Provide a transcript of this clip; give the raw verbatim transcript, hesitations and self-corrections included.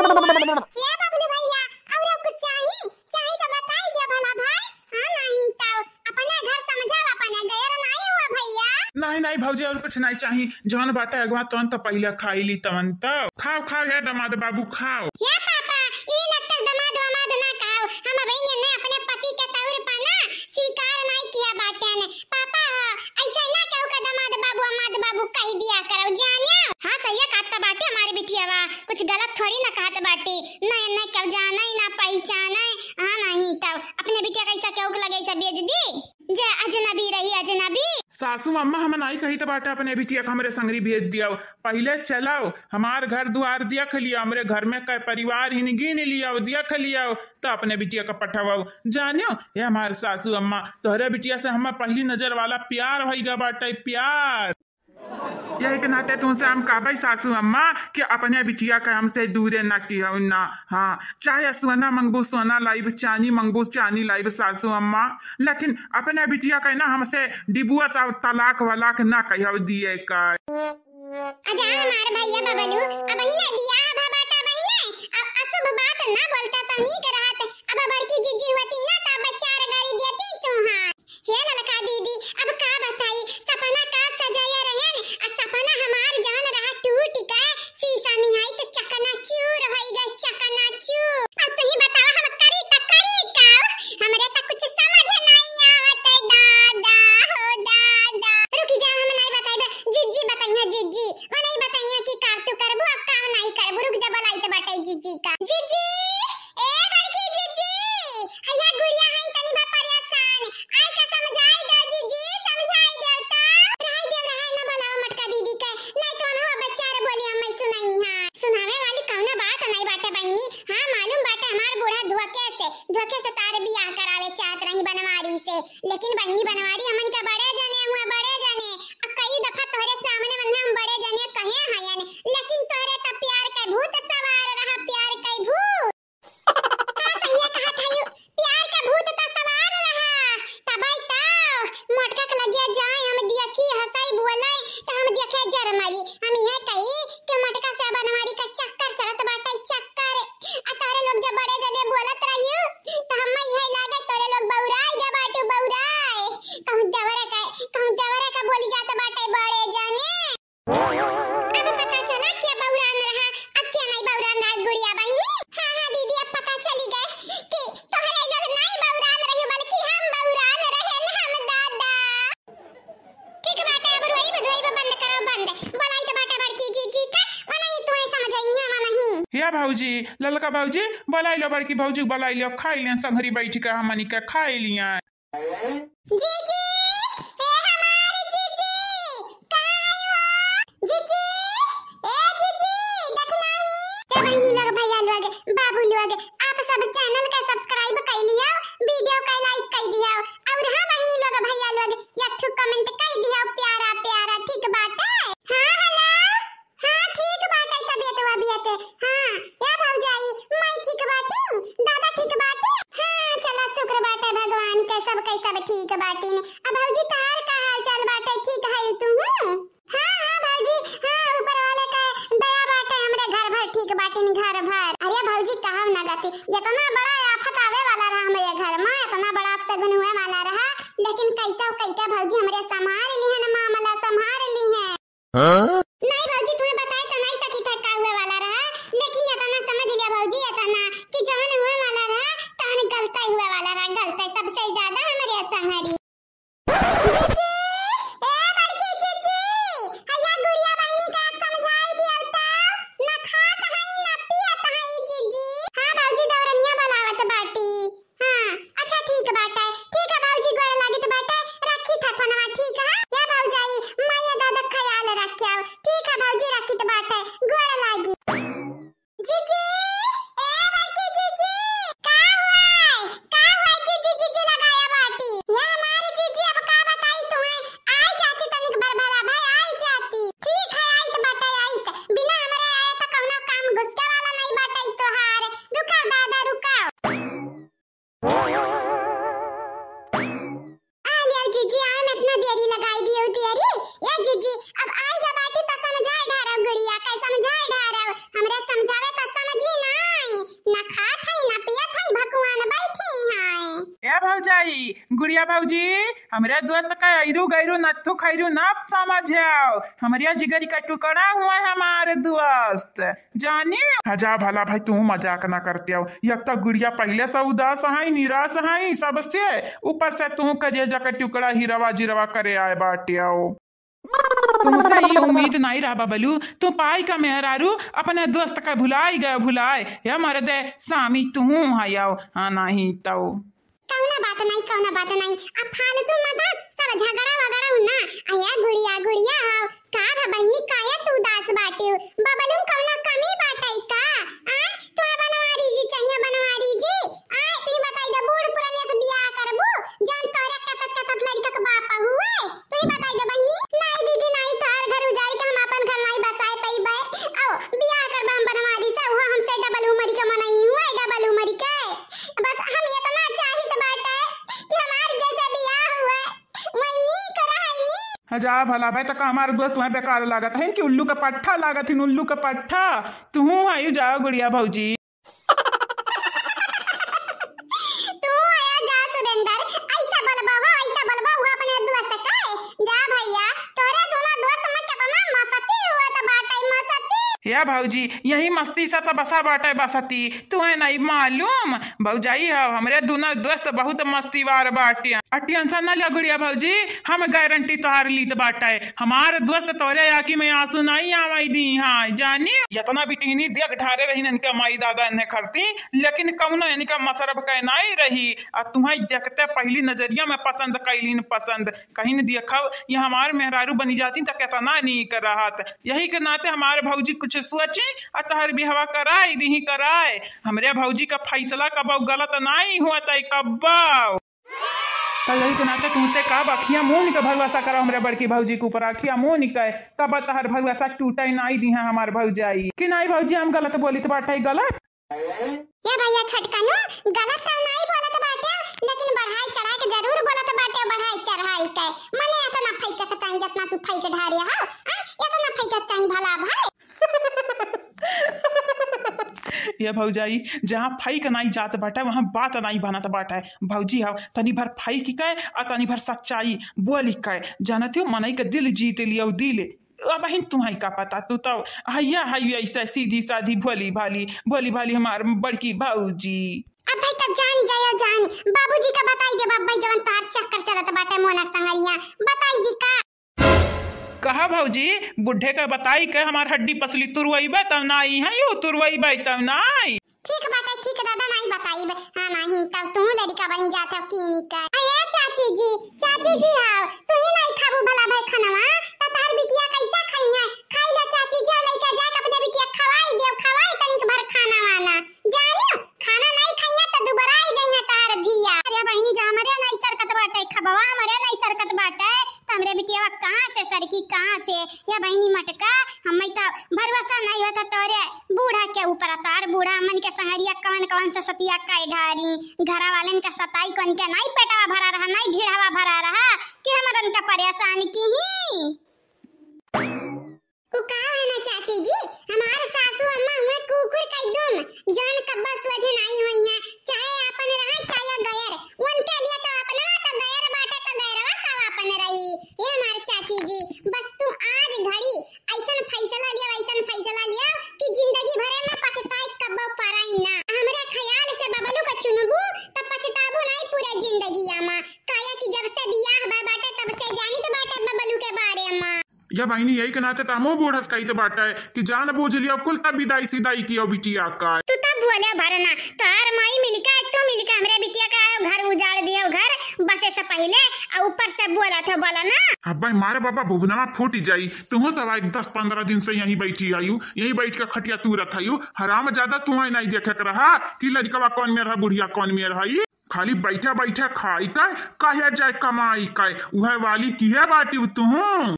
ए बबलू भैया, और कुछ चाही? चाही तो बताई दे भला भाई। हाँ, नहीं तो अपने घर समझाओ, अपने गैर नहीं हुआ भैया। नहीं, नहीं भौजी, और कुछ नहीं चाही। जौन बाटे अगवा तौन तो पहिले खाई ली तवन तो। खाओ, खाओ हे दामाद बाबू, खाओ। हे पापा, ई लगता दामाद वामाद ना खाओ। हम अबही ने अपने पति के तौर पर ना स्वीकार नहीं किया बाटे ने। पापा हो, ऐसे ना केहू का दामाद बाबू, अमाद बाबू कह दिया करो, जाने। हाँ, सही कहत बाटे हमारे बिटिया बा, कुछ गलत थोड़ी ना कहत बाटे। ना, ना केहू जाने, ना पहचाने। हाँ, नहीं तो अपने बिटिया कैसा केहू के लगे से बेच दी? जे अजनबी रही, अजनबी। सासू अम्मा, हम नाई कही त बाटे अपने बिटिया के हमरे संगरी भेज दियाओ। पहिले चलाओ, हमार घर दुआर देख लिया, हमरे घर में कै परिवार हिन गिन लियाओ, देख लियाओ, त अपने बिटिया का पठाओ। जानियो, ये हमार सासू अम्मा, तोहरे बिटिया से हमार पहली नजर वाला प्यार होइगा बाटे, प्यार। यही के नाते तुमसे हम कहबै सासू अम्मा कि अपने बिटिया का हमसे दूरे ना किहौ ना। हाँ, चाहे सोना मंगबू सोना लाइब, चानी मंगबू चानी लाइब सासू अम्मा, लेकिन अपने बिटिया का ना हमसे divorce और तलाक वलाक ना कहियो दिए का। अजा हमार भैया बबलू, अबही ना बियाह भा बाटा बहिने, अब अशुभ बात ना बोलता तो नीक रहत। अब बड़की जिज्जी होती ना तो अब चार गाड़ी देती तू। हाँ, हे ललका दीदी, अब का बताई, सपना का सजाया रहेन, आ सपना हमार जवन रहा टूट के शीशा निहाई तो चकनाचूर होई गए, चकनाचूर। अब तू ही बतावा, हम करी त करी का? हमरे त कुछ समझ नहीं आवत है दादा, हो दादा। रुकी जा, हम नहीं बताइबे, जिज्जी बताइए, जिज्जी। वो नहीं बताइए कि का तू करबू, अब का नहीं करबू। रुक जा, बोलाई तो बाटे जिज्जी का। जिज्जी, ए बड़की जिज्जी, हैया गुड़िया है तनी भा परेशान, आई का समझाई दो जिज्जी, समझाई दो तो। रहाई देव, रहाई ना बोलावा मटका दीदी के, नहीं तो हम बच्चा रे बोली हम सुनाई। हाँ, सुनावे वाली कौनो बात नहीं बाटे बहिनी। हाँ, मालूम बाटे हमार बूढ़ा धोखे से, धोखे से तार बियाह करावे चाहत रही बनवारी से, लेकिन बहिनी बनवारी हमन के बड़े जने हुए, बड़े जने। अब कई दफा तोहरे सामने मन हम बड़े जने कहे हयन, लेकिन तोहरे त प्यार के भूत सवार रहा, प्यार के भूत। का सहिया कहत हयू, प्यार के भूत त सवार रहा। तबई त मोटका के लगिया जाए, हम देखी हंसाई बोले, त हम देखे जर मरी। हम इहे कही कि मोटका से बनवारी का चक्कर चलत बाटे, चक्कर। आ तोहरे लोग जब बड़े जने बोलत रहियो, त हम इहे लागे तोहरे लोग बौराई गे बाटू, बौराए। कहूँ देवरे का, कहूँ देवरे का बोली जात बाटे बड़े जने। अब पता चला के बौरान रहा, अब के नहीं बौरान रहा गुड़िया बहिनी। हाँ, हाँ दीदी, अब पता चली गए कि तोहरे लोग नहीं बौरान रही, बल्कि हम बौरान रहे न हम दादा। ठीक बाटे, अब रोइब धोइब बंद करो, बंद। बोलाई तो बाटे बड़की जिज्जी का, वो नहीं तुम्हें समझाई है, वो नहीं। या भौजी, ललका भौजी, बोलाई लो बड़की भौजी, बोलाई लो, खाई लें संगरी बैठ के, हमनी के खाई लिया। जीजी, ए हमार जीजी, कहाँ है हो? जीजी, ए जीजी, देख नाही। ए बहिनी लोग, भैया लोग, बाबू लोग, आप सब channel का subscribe कर लियो, video का like कर दियो, और हाँ बहिनी लोग, भैया लोग, एक ठो comment कर दियो प्यारा प्यारा, ठीक बाटे? हाँ, hello। हाँ, ठीक बाटे तबियत वबियत। हाँ, या भौजाई, माई ठीक बाटी? दादा ठीक बाटे? हाँ, चला शुक्र बाटे भगवान के, सब के सब ठीक बाटिन। अब भौजी तहार का हाल चाल बाटे, ठीक है तू? हाँ, हाँ भौजी, हाँ, ऊपर वाले का दया बाटे, हमरे घर भर ठीक बाटिन, घर भर। अरे भौजी, कहब ना गति, इतना बड़ा आफत आवे वाला रहा हमरे घर में, इतना बड़ा अपशगुन हुए वाला रहा, लेकिन कैसे कैसे भौजी हमरे संभाल ली है ना, मामला संभाल ली है। हाँ? नहीं भौजी, तुम्हें बताए तो नहीं सकी था का हुए वाला रहा, लेकिन इतना समझ लिया भौजी, इतना कि जवन हुए वाला रहा, तहन गलता ही हुए वाला रहा, गलता सबसे ज्यादा हमरे संग हरी। जीजी, ए बड़की जीजी, हैया गुड़िया बहिनी का समझाई दियो तो, न खात हई, न पियत हई जीजी। हाँ भौजी, दौरनिया बोलावत बाटी। हाँ, अच्छा ठीक बाटे, ठीक है भौजी, गोड़ लागित बाटे, रखी था फोनवा, ठीक है? या भौजाई, माई दादा ख्याल रखियो, गुड़िया भौजी, हमरे दोस्त का ऐरू गैरू नत्थू खैरू ना समझ्याओ, हमरे जिगरी का टुकड़ा हुआ हमार दोस्त, जानी। हाँ जा भला भाई, तू मजाक ना करते हो। एक तो गुड़िया पहिले से उदास है, निराश है सबसे, ऊपर से तू करेजा का टुकड़ा हीरवा जिरवा करे आए बाटे हो। तुमसे ई उम्मीद नाई रहा बबलू, तू पाई का मेहरारू अपने दोस्त का भुलाई गए भुलाए। या मर्दे, सामी तू है आओ, हाँ नहीं तो। कौना बात नाई, कौना बात नाई, अब फालतू मत सब झगड़ा वगड़ा हु ना। अया गुड़िया, गुड़िया हो, का भा बहिनी, काया तू उदास बाटे? बबलू में कौना कमी बाटे का? आ, तू बनवारी जी चाहिए, बनवारी जी। आ, तू ही बताई दे, बूढ़ पुरानिया से बियाह करबू, जान तोरे कतत कतत लड़का के बाप हुए। तू ही बताई दे बहिनी। नाई दीदी, नाई, तोहार घर उजाड़ के हम आपन घर नाई बसाए पइबे। आओ, बियाह करबा हम बनवारी से, उहो हमसे डबल उमरी के मनई हुए, डबल उमरी के। बस हम इतना चाहित बाटे कि हमार जैसे बियाह हुए, वही नीक रहे, नीक। हाँ जा भला भाई, तो का हमार दोस्त तुम्हें बेकार लागत है कि उल्लू के पट्ठा लागत है, उल्लू के पट्ठा। तू है जाओ गुड़िया भौजी। तू आया जा सुरेंद्र, ऐसा बोलबा हो, ऐसा बोलबा हो अपने दोस्त का। जा भैया, तोरे दोनों दोस्त में कितना मस्ती हुआ तो बाटे, मस्ती। या भौजी, यही मस्ती से तो बसा बाटे बसती, तुम्हें नहीं मालूम? भौजाई हो, हमरे दोनों दोस्त बहुत मस्तीवार बाटे। आ टेंशन ना ले गुड़िया भौजी, हम गारंटी तोहार लीत बाटे। हमार दोस्त तोरे आँखी में आंसू नहीं आवे दी है, जानी। इतना बिटिहनी देख ढारे रही इनके माई दादा इन्हें खरती, लेकिन कौनो इनका मसरब के नहीं रही। आ तुम्हें देखते पहली नजरिया में पसंद कैलीन पसंद। कहीं न देखब, ये हमार मेहरारू बनी जाती तो कितना नीक रहत। यही के नाते हमार भौजी कुछ सोची आ तोहर बिहवा कराई दीही कराए। हमरे भौजी का फैसला कबो गलत नहीं हुआ तय कब्बो। तो यही के नाते तुमसे का अखियां मून के भरोसा करो हमरे बड़की भौजी के ऊपर, अखियां मून के, तब तोहर भरोसा टूटे नाई दीहा हमार भौजाई। कि नाई भौजी, हम गलत बोलित बाटे, गलत? ए भैया छोटकनो, गलत तो नाई बोलत बाटे, लेकिन बढ़ाई चढ़ाई के जरूर बोलत बाटे, बढ़ाई चढ़ाई के। मने इतना फैके के चाही जितना तू फैके ढारे हो, आ? इतना फैके के चाही भला भाई। ये भौजाई, जहाँ फैक नाई जात बाटे, वहाँ बात नाई बनत बाटे। भौजी हो, तनी भर फैक के आ तनी भर सच्चाई बोली के, जानत हो, मनई के दिल जीत लियो, दिल। अबहिन तुहई का पता, तू तो हइया हई ऐसे सीधी साधी भोली भाली, भोली भाली हमार बड़की भौजी। अब भाई तब जानी जाया जानी, बाबूजी का बताई दे, बाबू भाई जवन तोहार चक्कर चलत बाटे मोनर संगरिया, बताई दी का? कहा भौजी, बुढ़े का बताई के हमार हड्डी पसली तुरवइबे तब ना आई है, यू तुरवइबे तब ना आई। ठीक बाटे, ठीक दादा, नाई बताइब। हाँ, नाहीं, तब तू लड़का बन जात हो कीनी का। अरे चाची जी, चाची जी, हाव, तू ही नाई खाबू भला भाई खानवा, त तहर बिटिया कैसा खाई है? खाई ला चाची जी, लइका जाके अपने बिटिया खवाई देव, खवाई तनिक भर खाना वाना। जानियो, खाना नाई खाइया त दुबराई गइया तहर धिया। अरे बहिनी, जा हमरे नाई सरकत बाटे, खबवा हमरे नाई सरकत बाटे, त हमरे बिटिया कहाँ से सरकी, कहाँ से? या बहिनी मटका, हमें तो भरोसा नहीं होता तोरे बूढ़ा के ऊपर। तार बूढ़ा मन के संगरिया कवन कवन से सतिया काई ढारी, घरा वालन के सताई कौन के नहीं पेटवा भरा रहा, नहीं ढीढ़वा भरा रहा कि हमरन के परेशान की ही। उ का है ना चाची जी, हमार सासू अम्मा हुए कुकुर का एकदम जान कब्बा सोझे नहीं हुई है, चाहे आपन रहे चाहे गैर, उनके लिए तो अपना तो गैर बाटे तो गैरवा का आपन रही। ए हमार चाची जी, बस तू आज घड़ी ऐसन फैसला लिया, ऐसन फैसला लिया कि जिंदगी भरे में पछताए कब्बो पराई ना। हमरे ख्याल से बबलू का चुनबू त पछताबू नहीं पूरे जिंदगिया में, काहे कि जब से बियाह बा बाटे तब से जानित बाटे बबलू के बारे में। या बहिनी, यही के नाते त हमहू बूढ़स कहित बाटे कि जान बूझ लियो कुल तब विदाई सिदाई कियो बिटिया का। तू तब बोले भरना, तार माई मिलके, तू मिलके हमरे बिटिया का आयो घर उजाड़ दियो घर, बसे से पहले, आ ऊपर से बोला था, बोला ना। अब्बे मारे बाबा, बुबनवा फूट जाई। तुहू तो भाई दस पन्द्रह दिन से यहीं बैठी आयु, यहीं बैठ के खटिया तूरत आयु। हराम ज्यादा, तुहई नहीं देखे के रहा कि लड़कवा कौन में रहा, बुढ़िया कौन में रहा। ई खाली बैठा बैठा खाई का, कहे जाए कमाई का, उहे वाली किहे बाटी तुहू।